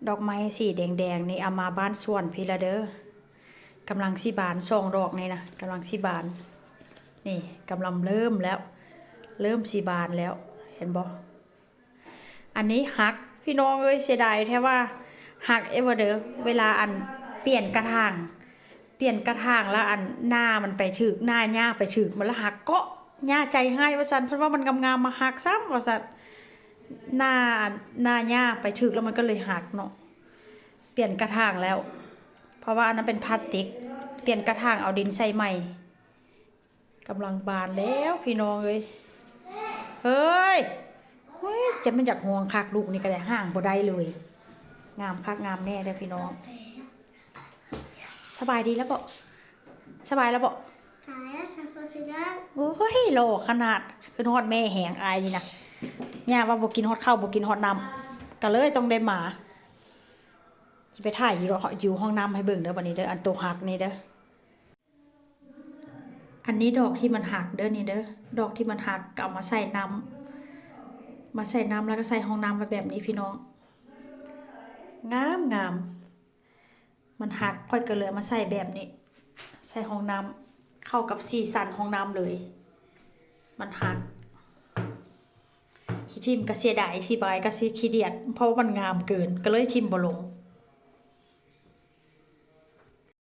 ດອກໄມ້ສີແດງໆນີ້ເອົາມາບ້ານສວນພີ້ລະເດີ. ກຳລັງຊິບານ ສອງດອກນີ້ນະ ກຳລັງຊິບານ. ນີ້ກຳລັງເລີ່ມແລ້ວ ເລີ່ມຊິບານແລ້ວ ເຫັນບໍ່? ອັນນີ້ຫັກ ພີ່ນ້ອງເອີຍ ເສຍດາຍແທ້ວ່າ ຫັກເອເວີເດີ. ເວລາອັນປ່ຽນກະຖາງ ປ່ຽນກະຖາງແລ້ວອັນໜ້າມັນໄປຖືກ ໜ້າຫຍ້າໄປຖືກມັນລະຫັກເກາະ. ຫຍ້າໃຈຮ້າຍວ່າຊັ້ນ ເພິ່ນວ່າມັນງາມໆມາຫັກຊ້ຳວ່າຊັ້ນ. ໜ້າ ໜ້າຫຍ້າໄປຖືກແລ້ວມັນກໍເລີຍຫັກເນາະ. ປ່ຽນກະຖາງແລ້ວ ເພາະວ່າອັນນັ້ນເປັນພລາສຕິກ ປ່ຽນກະຖາງເອົາດິນໃສ່ໃໝ່. ກຳລັງບານແລ້ວພີ່ນ້ອງເອີຍ. ເຮີ້ຍ ເຮີ້ຍ ຈະແມ່ນຢາກຮ່ວງຄັກ ລູກນີ້ກໍໄດ້ ຮ່າງບໍ່ໄດ້ເລີຍ. ງາມຄັກງາມແນ່ເດີພີ່ນ້ອງ. ສະບາຍດີແລ້ວເບາະ? ສະບາຍແລ້ວເບາະ? ໂອ້ຍ ຫຼໍ່ຂະໜາດ ຄືຮອດແມ່ແຮງ ອາຍນີ້ນະ. ຍ່າວ່າບໍ່ກິນຮອດເຂົ້າ ບໍ່ກິນຮອດນ້ຳ ກໍເລີຍຕ້ອງໄດ້ມາ. ຊິໄປຖ່າຍຢູ່ ຢູ່ຫ້ອງນ້ຳໃຫ້ເບິ່ງເດີ ບັດນີ້ເດີ ອັນໂຕຫັກນີ້ເດີ. ອັນນີ້ດອກທີ່ມັນຫັກເດີ ນີ້ເດີ ດອກທີ່ມັນຫັກ ກໍເອົາມາໃສ່ນ້ຳ ມາໃສ່ນ້ຳ ແລ້ວກໍໃສ່ຫ້ອງນ້ຳໄວ້ແບບນີ້ພີ່ນ້ອງ. ງາມໆ ມັນຫັກ ຂ້ອຍກໍເລີຍເອົາມາໃສ່ແບບນີ້ ໃສ່ຫ້ອງນ້ຳ ເຂົ້າກັບສີສັນຫ້ອງນ້ຳເລີຍ. ມັນຫັກ ຊິຖິ້ມກໍເສຍດາຍ ຊິບາຍກໍຊິຂີ້ດຽດ ເພາະວ່າມັນງາມເກີນ ກໍເລີຍຖິ້ມບໍ່ລົງ.